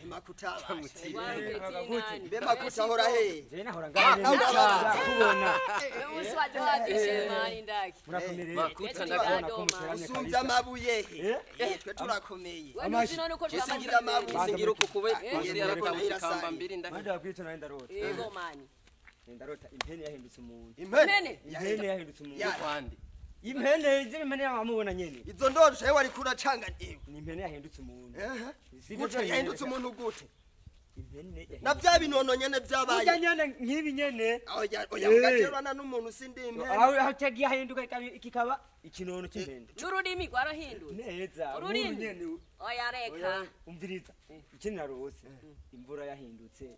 Makuta Warugeti mbe Makuta hora he? Je nahora ngane kubona. Umunsi waduhagije mani ndaki. Murakomereye. Makuta ndakubona ko muteramye. Usumbya amabuye he? Twe turakomeye. Wewe none uko Singira amabuye. Singira uko kube yarakamutse kamba mbiri ndaki. Manda kwito nawe ndarota. Yego mani. Ndarota impene yahindutse umuntu. Impene. Impene yahindutse umuntu. Kwandi. Impene izi impene yamubona nyene. Izo ndoto shaye wari kuracanga ewe. Ni impene yahindutse umuntu. Gute yahindutse umuntu gute? Impene. Na bya binono nyene byabaye. Ujya nyene nkibi nyene. Oya oya ugaterwana n'umuntu sindi impene. Aho aho cyagiye ahinduka kikaba ikinono cy'impene. N'ururimi rwarahindutse. Neza. Ururimi. Oya reka. Umviriza. Ikindi narose. Imvura yahindutse.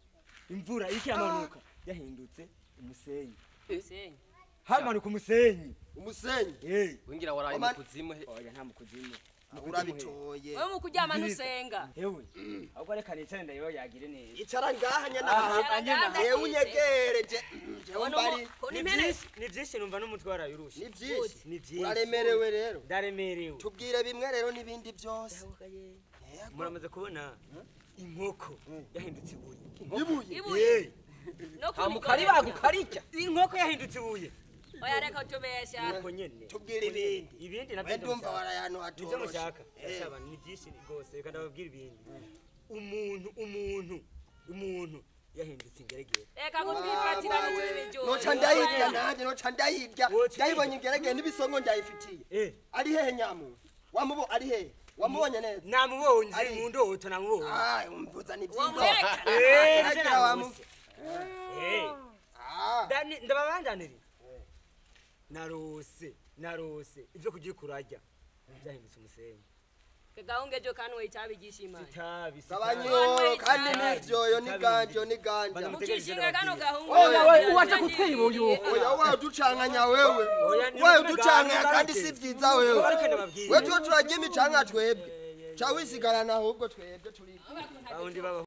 Imvura ikiramanuka yahindutse umusenyi. Umusenyi. Hamanuka umusenyi. Umusenyi. Eh. Wingira waraye mu kuzimu he? Oya nta mu kuzimu. Urabitoye. Wewe mu kuryama ntusenga. Hewe. Ahubwo reka nicare ndayo yagire neza. Icara ngaha nyana. Yewe unyegereje. Jewe mbari. Ni byinshi numva n'umutwara yurushe. Ni byinshi. Ni byinshi. Uraremerewe rero. Ndaremerewe. Tubwire bimwe rero n'ibindi byose. Muramaze kubona inkoko yahindutse ibuye. Ibuye. Ibuye. Hamukari bagukarija. Inkoko yahindutse ibuye. Oya reka tubesha. Nuko nyene. Tubwire ibindi. Ibindi nabyo ndumva warayano atoroshe. Nibyo mushaka. Yashaba ni byinshi gose reka ndababwira ibindi. Umuntu yahindutse ingeregere. Reka kutwifatira n'ibijyo. Noca ndayirya nanje noca ndayirya. Ndayibonye ingeregere n'ibisongo ndayifitiye. Ari hehe nyamuntu? Wamubo ari hehe? Wamubonye neza? Namubonye mu ndoto namubonye. Ah, umvuza ni byinshi. Eh. Dani ndababandaniriza. Narose ivyo kugiye kurarya byahindutse umusenyi. Kagahungejo kanwe itabigisha imana. Sitabi. Gabanyo kandi nivyo ni ganjo ni ganja. Mukishinga kano gahungu. Oya waje kutwiba uyu. Oya wa ducanganya wewe. Wewe ducanganya kandi si vyiza wewe. Wewe turarya imicanga twebwe. Ca wisigarana ahubwo twebwe turi. Bawundi baba.